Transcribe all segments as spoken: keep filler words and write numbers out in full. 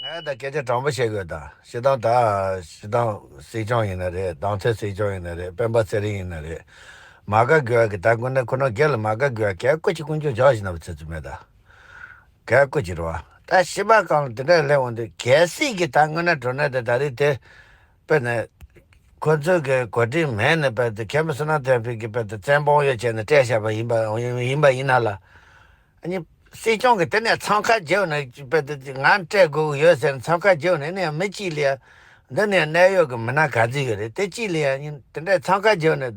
ཨ་ད་སྐད་ཆ་དྲང་པོ་བཤད་དགོས་ད། སྤྱིར་བཏང་ད་སྤྱིར་བཏང་སྲིད་སྐྱོང་ཡིན་ན་རེད། གདོང་ཐོན་སྲིད་སྐྱོང་ཡིན་ན་རེད། སྤེན་པ་ཚེ་རིང་ཡིན་ན་རེད། མ་དགའ་དགོས་ཀྱི་ད་དངོས་གནས་ཁོ་རང་སྒེར་ལ་མ་དགའ་དགོས་ཀྱི་ཀྱི་ཀུན་སྤྱོད་འཇོག་བཞིན་ན་བ་ཚེ་ཚུལ་མེད་ད། གལ་ཀུ་ཅི་རེད་བ། ད་ཤི་པ་གང་དེ་འདྲ་སླེབས་འོང་དུས་གལ་སྲིད་ཀྱི་ད་དངོས་གནས་དྲང་གནས་དེ་ད་རེས་དེ་དཔེར་ན་ཁོ་ཚོས་གི་གོ་སྒྲིག་མེད་ནས་དཔེར་དུ་མཁན་པོ་བསོད་ནམས་བསྟན་འཕེལ་གྱིས་དཔེར་དུ་བཙན་དབང་ཡོད་བྱས་ནས་སྤྲད་བཞག་པ་ཡིན་པ་ཡིན་པ་ཡིན་ན་ལ། ཨ་ནི་སྲིད་སྐྱོང་གིས་དེ་ནས་འཚང་ཁ་རྒྱབ་ནས་དཔེར་དུ་ང་སྤྲད་དགོས་ཀྱི་ཡོད་ཟེར་ནས་འཚང་ཁ་རྒྱབ་ནས་ནས་མི་གཅིག་ལ་ཡ་འདི་ནས་གནད་ཡོད་ཀྱི་མི་སྣ་ག་ཚོད་ཡོད་རེད། དེ་གཅིག་ལ་ཡ་ཨ་ནི་དེ་འདྲས་འཚང་ཁ་རྒྱབ་ནས།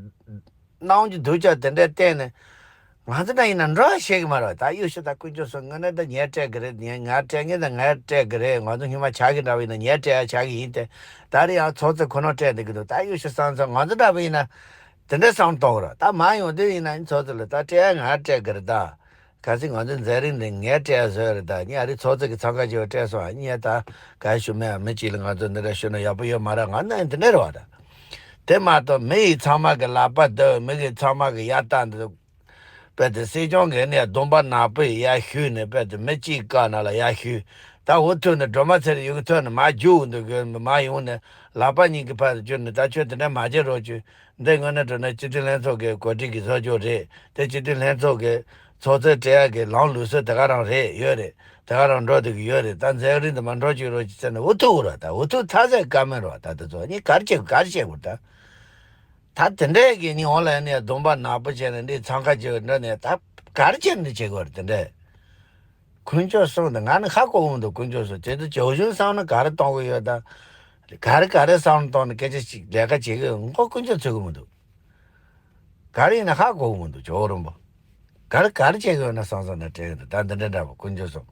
གནང་རྒྱུ་སྡུག་ཅག་དེ་འདྲའི་བསྟན་ནས། ང་ཚོ་འདྲ་ཡིན་ན་འགྲོ་བ་ཤེས་ཀྱི་མ་རེད། ད་གཡུ་ཤི་ད་དཀོན་མཆོག་གསུམ་དངོས་གནས་ད་ངས་སྤྲད་ཀྱི་རེད། ངས་ང་སྤྲད་ངེས་ད་ངས་སྤྲད་ཀྱི་རེད། ང་ཚོ་སྔོན་མ་ཆགས་ཀྱི་འདྲ་བ་ཡིན་ན་ངས་སྤྲད་ཡ་ཆགས་ཀྱི་ཡིན་ཏེ། ད་རེས་ཡང་ཚོགས་གཙོས་ཁོ་རང་སྤྲད་བསྡད་ཀྱི་འདུག་ད་གཡུ་ཤི་བསམ་ཚོ་ང་ཚོ་འདྲ་བ་ཡིན་ན། དེ་འདྲའི་བསམ་གཏོང་གི་རེད། ད་མ་ཡོང་དུས་ཡིན་ན་ཚོགས་གཙོ་ལ་ད་སྤྲད་ཡ་ང་སྤྲད་ཀྱི་རེད་ད། གལ་སྲིད་ང་ཚོའི་མཛད་རིམ་འདི་ངས་སྤྲད་བཟོས་རེད་ད། ངས་ཨ་རི་ཚོགས་གཙོ་གི་འཚང་ཁ་བྱེད་པ་སྤྲད་སོང་ཨ། ངས་ད་ག་ཞུ་མེད་མི་གཅིག་ལ་ང་ཚོ་འདི་འདྲ་ཞུ་ན་ཡག་པོ་ཡོད་མ་རེད། ང་ནི་འདི་འདྲ་རེད་བ་ད། དེ་མ་གཏོགས་མི་ཡི་ཚང་མ་གི་ལག་པ་འདུག་མི་གི་ཚང་མ་གི་ཡ་ལྟ་འདུག་དཔེ་དེ་སྲིད་སྐྱོང་གི་ནས་སྡོམ་པ་ནག་པོ་ཡི་ཡ་ཞུས་ནས་དཔེ་དེ་མི་གཅིག་བཀག་ན་ལ་ཡ་ཞུས། ད་འུ་ཐུག་ནས་སྒྲོལ་མ་ཚེ་རིང་ཡུ་གུ་ཐོན་ནས་མ་རྒྱུག་འདུག་གི་མ་ཡོང་ནས་ལག་པ་གཉིས་ཀྱི་ཕར་བསྒྱུར་ནས་ད་ཁྱོད་དེ་འདྲ་མ་བྱེད་རོགས་བྱོས། འདི་དངོས་གནས་དྲང་གནས་སྤྱི་འཐུས་ལྷན་ཚོགས་ཀྱི་གོ་སྒྲིག་གི་བཟོ་བཅོས་རེད། དེ་སྤྱི་འཐུས་ལྷན་ཚོགས་ཀྱི་ཚོགས་གཙོས་སྤྲད་ཡག་གི་ལམ་ལུགས་སྲོལ་དེ་ག་རང་རེད་ཡོད་རེད། དེ་ག་རང་འགྲོ་བསྡད་ཀྱི་ཡོད་རེད། ད་མཛད་རིམ་དུ་མ་འགྲོ་བཅུག་རོགས་ཀྱི་ཟེར་ནས་འུ་ཐུག་ར་ད་འུ་ཐུག་ཚ་ཚད་བཀའ་མོལ་ར་ད་དེ་ཚོ་ནི་གར་བྱེད་གར་བྱེད་དགོས་ད། ད་དེ་འདྲས་ཀྱི་ནི་འོང་ལ་ནི་སྡོམ་པ་ནག་པོ་བྱས་ནས་འདི་འཚང་ཁ་བྱེད་འགྲོ་ནས་ད་གར་བྱེད་འདི་བྱེད་དགོས་རེད་དེ་འདྲས། དཀོན་མཆོག་གསུམ་དང་ང་ནི་ཧ་གོ་གི་མི་འདུག་དཀོན་མཆོག་གསུམ་དེ་ཚོ་ཇོ་བཞིན་བསམ་ན་ག་རེ་གཏོང་གི་ཡོད་དང་། ག་རེ་ག་རེ་བསམ་བློ་གཏོང་ནས་སྐད་ཆ་ཞིག་ལས་ཀ་བྱེད་ཀྱི་ཡོད་ངོ་དཀོན་མཆོག་ཚོད་ཀྱི་མི་འདུག་ག་རེ་ཡིན་ན་ཧ་གོ་གི་མི་འདུག་ཇོ་བོ་རིན་པོ། ག་རེ་ག་རེ་བྱེད་ཀྱི་ཡོད་ན་བསམ་བསམ་ནས་དྲན་གྱི་འདུག་ད་འདི་འདྲ་འདྲ་པོ་དཀོན་མཆོག་གསུམ།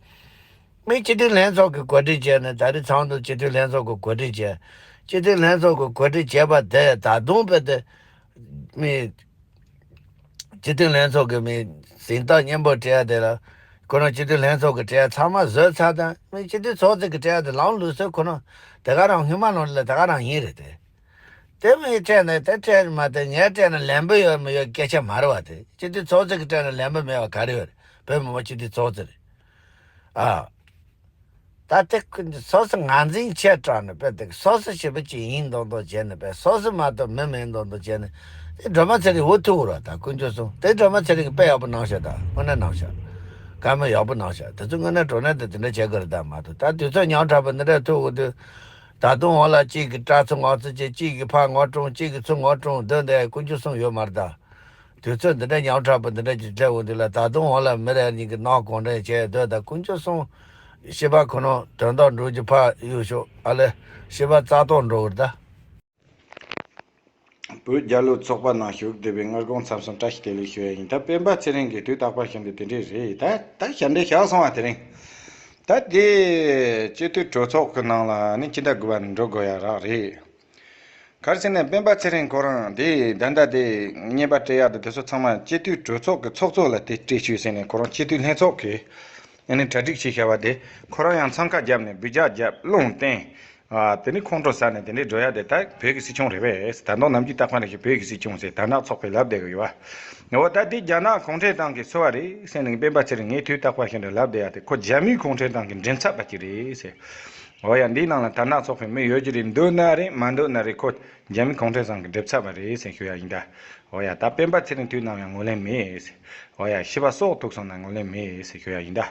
མི་སྤྱི་འཐུས་ལྷན་ཚོགས་ཀྱི་གོ་སྒྲིག་བྱས་ནས་ད་རེས་ཚང་འདུ་སྤྱི་འཐུས་ལྷན་ཚོགས་ཀྱི་གོ་སྒྲིག་བྱས། སྤྱི་འཐུས་ལྷན་ཚོགས་ཀྱི་གོ་སྒྲིག་བྱས་པ་དེ་ད་དུང་དཔེ་དེ། མི། སྤྱི་འཐུས་ལྷན་ཚོགས་ཀྱི་མི་གཟེངས་རྟགས་སྙན་པོ་སྤྲད་ཡ་དེ་ལ། ཁོ་རང་སྤྱི་འཐུས་ལྷན་ཚོགས་ཀྱི་སྤྲད་ཡ་ཚང་མ་བཟོས་ཚར་དང་མི་སྤྱི་འཐུས་ཚོགས་གཙོ་གི་སྤྲད་ཡ་དེ་ལམ་ལུགས་སྲོལ་ཁོ་རང་དེ་ག་རང་སྔོན་མ་ནང་ལ་དེ་ག་རང་ཡིན་རེད་དེ། དེ་མི་སྤྲད་ན་དེ་སྤྲད་མ་དེ་ངས་སྤྲད་ན་ལན་འབུལ་ཡོད་མི་ཡོད་སྐད་ཆ་མ་རེད་བ། དེ་སྤྱི་འཐུས་ཚོགས་གཙོ་གི་སྤྲད་ན་ལན་འབུལ་མེད་བ་ག་རེ་ཡོད་རེད། བོད་མི་མང་སྤྱི་འཐུས་ཚོགས་གཙོ་རེད། ཨ། ད་དེ་ཁོ་ཚོ་སོ་སོ་ངར་འཛིན་ཆེ་དྲགས་ནས་དཔེ་དེ་སོ་སོ་ཞེ་པོ་ཅིག་ཡིན་མདོག་མདོག་བྱས་ནས་དཔེ་སོ་སོ་མ་གཏོགས་མི་མིན་མདོག་མདོག་བྱས་ནས་དེ་སྒྲོལ་མ་ཚེ་རིང་འུ་ཐུག་རོགས་ད་དཀོན་མཆོག་གསུམ་དེ་སྒྲོལ་མ་ཚེ་རིང་གི་དཔེ་ཡག་པོ་གནང་ཤག་ད་དངོས་གནས་གནང་ཤག་བཀའ་མོལ་ཡག་པོ་གནང་ཤག་དེ་ཚོ་དངོས་གནས་དྲང་གནས་དེ་དེ་འདྲ་བྱེད་དགོས་རེད་ད་མ་གཏོགས་ད་དུས་ཚོད་ཉག་ཕྲ་པོ་འདི་འདྲ་ཐུག་འོང་དུས་ད་དུང་འོང་ལ་གཅིག་གིས་སྐྲག་ཚུགས་ངར་ཚུགས་བྱེད་གཅིག་གིས་ཕར་ངར་སྲུང་གཅིག་གིས་ཚུར་ངར་སྲུང་སྡོད་འདི་དཀོན་མཆོག་གསུམ་ཡོད་མ་རེད་ད། དུས་ཚོད་འདི་འདྲ་ཉག་ཕྲ་པོ་འདི་འདྲ་ཅིག་སླེབས་འོང་དུས་ལ་ད་དུང་འོང་ལ་མི་རེ་གཉིས་ཀྱིས་གནང་གང་དྲན་བྱས་སྡོད་ད་དཀོན་མཆོག་གསུམ་ཤི་བ་ཁོ་ན་དོན་དག་འགྲུབ་རྒྱུ་ཕར་གཡུག་ཤོག་ཨ་ལེ་ཤི་བ་རྩ་གཏོར་འགྲོ་གི་རེད་ད། བོད་རྒྱལ་ལོའི་ཚོགས་པ་ནང་ཞུགས་བསྡད་པའི་སྔར་གོང་མཚམས་སུ་བཀྲ་ཤིས་བདེ་ལེགས་ཞུ་ཡ་ཡིན། ད་སྤེན་པ་ཚེ་རིང་གིས་དུས་རྟག་པར་བཤད་འདུག་དེ་འདྲས་རེད། ད་ད་ཞབས་འདྲེན་བཞག་སོང་བ་དེ་རིང་། ད་དེ་སྤྱི་འཐུས་གྲོས་ཚོགས་ཀྱི་ནང་ལ་ནི་སྤྱི་ཟླ་དགུ་པ་ནས་འགྲོ་དགོས་ཡ་རག་རེད། ག་རེ་ཟེར་ན་སྤེན་པ་ཚེ་རིང་ཁོ་རང་དེ་ད་ལྟ་དེ་བརྙན་པར་སྤྲད་ཡག་དེ་དེ་ཚོ་ཚང་མ་སྤྱི་འཐུས་གྲོས་ཚོགས་ཀྱི་ཚོགས་གཙོ་ལ་དེ་སྤྲད་ཤོག་ཟེར་ནས་ཁོ་རང་སྤྱི་འཐུས་ལྷན་ཚོགས་ཀྱིས་ཨ་ནི་གྲ་སྒྲིག་བྱས་བཞག་པ་དེ་ཁོ་རང་ཡང་འཚང་ཁ་བརྒྱབ་ནས་འབུད་རྒྱག་བརྒྱབ་རླུང་བསྟན། ཨ་དེ་ནི་ཁོང་ཁྲོ་ཟ་ནས་དེ་འདྲའི་འགྲོ་ཡག་དེ་ད་བོད་ཀྱི་སྲིད་སྐྱོང་རེད་པས། ད་དུང་ནམ་རྒྱུན་རྟག་པར་ནས་བོད་ཀྱི་སྲིད་སྐྱོང་ཟེར་དར་ནག་ཚོགས་པས་ལབ་བསྡད་ཀྱི་ཡོད་པ། འོ་ད་དེ་རྒྱ་ནག་གུང་ཁྲན་ཏང་གིས་གསོལ་བ་རེད་ཟེར་ནས་སྤེན་པ་ཚེ་རིང་ངས་དུས་རྟག་པར་བཤད་འདུག་ལབ་བསྡད་ཡག་དེ་ཁོ་རྒྱ་མིའི་གུང་ཁྲན་ཏང་གི་མགྲིན་ཚབ་པ་ཅིག་རེད་ཟེར། འོ་ཡ་འདིའི་ནང་ལ་དར་ནག་ཚོགས་པའི་མི་ཡོད་ཀྱི་རེད། འདུག་ན་རེད་མ་འདུག་ན་རེད། ཁོ་རྒྱ་མི་གུང་ཁྲན་ཏང་གི་མགྲིན་ཚབ་པ་རེད་ཟེར་ཞུ་ཡ་ཡིན་ད། འོ་ཡ་ད་སྤེན་པ་ཚེ་རིང་དུས་ནམ་ཡང་ངོས་ལེན་མེད་ཟེར། འོ་ཡ་ཤི་བ་སྲོག་ཐུག་སོང་ན་ངོས་ལེན་མེད་ཟེར་ཞུ་ཡ་ཡིན་ད།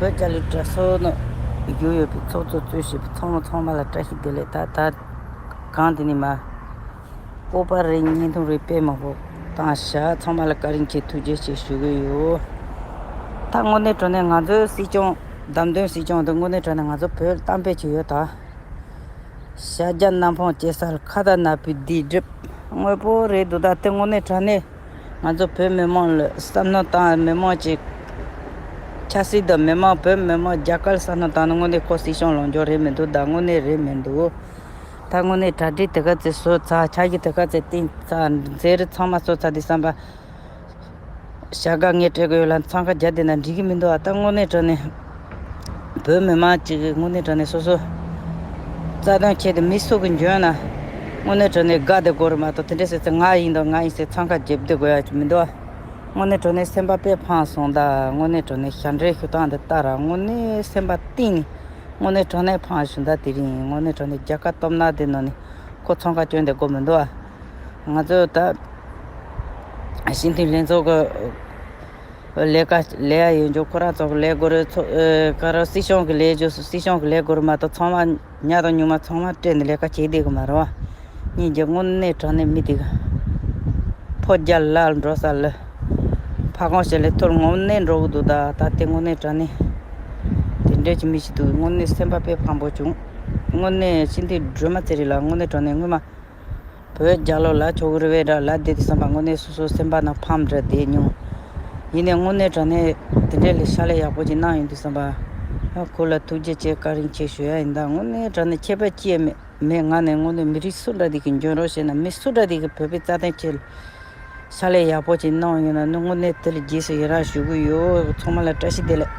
བོད་རྒྱལ་ལོའི་གྲྭ་ཚང་ནང་བཞུགས་ཡོད་པའི་ཚོགས་གཙོ་གཙོས་བྱས་པའི་ཚང་མ་ཚང་མ་ལ་བཀྲ་ཤིས་བདེ་ལེགས། ད་ད་གང་དེ་ནས་མ། སྤོབས་པ་རེད། བརྙན་ཐུང་རེད། དཔེ་མང་པོ་བཏང་ཤག་ཚང་མ་ལ་བཀའ་དྲིན་ཆེ་ཐུགས་རྗེ་ཆེ་ཞུ་གི་ཡོད། ད་དངོས་གནས་དྲང་གནས་ང་ཚོའི་སྲིད་སྐྱོང་བདམས་ཐོན་སྲིད་སྐྱོང་དེ་དངོས་གནས་དྲང་གནས་ང་ཚོ་བོད་གཏམ་དཔེ་ཅིག་ཡོད་ད། ཤ་རྒྱགས་ནམ་འཕང་བཅད་སར་ཁ་བཏགས་ནག་པོའི་སྡིག་སྒྲིབ། དངོས་པོ་རེད་འདུག་ད་དེ་དངོས་གནས་དྲང་གནས་ང་ཚོ་བོད་མི་མང་ལ་བསམ་མནོ་བཏང་མི་མང་ཅིག་ཆབ་སྲིད་དང་མི་མང་བོད་མི་མང་རྒྱ་གར་བསམ་མནོ་བཏང་ན་དངོས་གནས་ཁོ་སྲིད་སྐྱོང་ལངས་རྒྱུ་རེད་མི་འདུག་ད་དངོས་གནས་རེད་མི་འདུག་ད་དངོས་གནས་གྲ་སྒྲིག་དེ་ག་ཚོད་བཟོས་ཚར། ཆ་གཞི་དེ་ག་ཚོད་བཏིང་ཚར། མཛད་རིམ་ཚང་མ་བཟོས་ཚར་དུས་བསམ་པ། བྱ་དགའ་ངས་སྤྲད་གི་ཡོད་ལ་འཚང་ཁ་རྒྱག་བསྡད་ན་འགྲིག་གི་མི་འདུག་ཨ་ད་དངོས་གནས་དྲང་གནས་བོད་མི་མང་གཅིག་གིས་དངོས་གནས་དྲང་གནས་སོ་སོ་རྩ་དོན་ཆེད་དུ་མི་སུ་གི་འཇོན་ན་དངོས་གནས་དྲང་གནས་དགའ་བསྡད་དགོས་རེད་མ་གཏོགས་དེ་འདྲས་ཟེར་ཚེ་ང་ཡིན་དང་ང་ཡིན་ཟེར་འཚང་ཁ་རྒྱབ་བསྡད་དགོས་ཡ་ཅིག་མི་འདུག་ཨ་དངོས་གནས་དྲང་གནས་སེམས་པ་དཔེ་ཕངས་སོང་ད། དངོས་གནས་དྲང་གནས་ཞབས་འདྲེན་ཞུ་སྟངས་འདི་ལྟ་ར་དངོས་གནས་སེམས་པ་གཏིང་ནས་ དངོས་གནས་དྲང་གནས་ཕངས་ཞུ་ད་དེ་རིང་དངོས་གནས་དྲང་གནས་རྒྱལ་ཁབ་སྟོབས་ན་དེ་ནང་ནས་ཁོ་ཚང་ཁ་སྐྱོན་དེ་དགོས་མི་འདུག་ཨ། ང་ཚོ་ད་སྤྱི་འཐུས་ལྷན་ཚོགས་ཀྱི་ལས་ཀ་ལས་ཡ་ཡོད་འཇོག་ཁོ་རང་ཚོ་གི་ལས་སྒོ་རེ་ཚོ་ཨེ་ག་རེ་སྲིད་སྐྱོང་གི་ལས་བྱོས་སུ་སྲིད་སྐྱོང་གི་ལས་སྒོ་རེ་མ་གཏོགས་ཚང་མ་ཉག་དང་ཉུང་མ་ཚང་མ་སྤྲད་ནས་ལས་ཀ་བྱེད་བསྡད་གི་མ་རེད་བ། སྙིང་རྗེ་དངོས་གནས་དྲང་གནས་མི་དེ་གི་ཕོ་རྒྱ་ལ་འགྲོ་ས་ལ་ཕ་ཁང་ཞལ་ལས་ཐོར་དངོས་གནས་འགྲོ་གི་འདུག་ད་ད་དེ་དངོས་གནས་དྲང་གནས་དེ་འདྲས་ཀྱི་མི་ཞིག་འདུག་དངོས་གནས་སེམས་པ་དཔེ་ཕམ་པོ་བྱུང་། དངོས་གནས་སྤྱི་འཐུས་སྒྲོལ་མ་ཚེ་རིང་ལགས་དངོས་གནས་དྲང་གནས་སྔོན་མ་བོད་རྒྱལ་ལོ་ལ་ཆོག་གི་རེད་པས་འདྲ་ལ་བསྡད་དུས་ཙམ་པ་དངོས་གནས་སོ་སོའི་སེམས་པ་ནང་ཕམ་འདྲ་བསྡད་མྱོང་། ཡིན་ནའི་དངོས་གནས་དྲང་གནས་དེ་འདྲའི་ལས་ཕྱག་ལས་ཡག་པོ་ཅིག་གནང་ཡོང་དུས་ཙམ་པ། ཁོ་ལ་ཐུགས་རྗེ་ཆེ་བཀའ་དྲིན་ཆེ་ཞུ་ཡ་ཡིན། ད་དངོས་གནས་དྲང་གནས་ཁྱད་པར་ཅི་ཡང་མེད་མེད། ང་ནས་དངོས་གནས་མི་རིགས་སུ་འདྲ་དེ་གི་འཇོན་རོགས་བྱས་ན་མི་སུ་འདྲ་དེ་གི་བོད་པའི་རྩ་དོན་ཆེད་ཕྱག་ལས་ཡག་པོ་ཅིག་གནང་ཡོང་ན་ནི་དངོས་གནས་དེ་ལ་རྗེས་སུ་ཡི་རང་ཞུ་གི་ཡོད། ཚང་མ་ལ་བཀྲ་ཤིས་བདེ་ལེགས།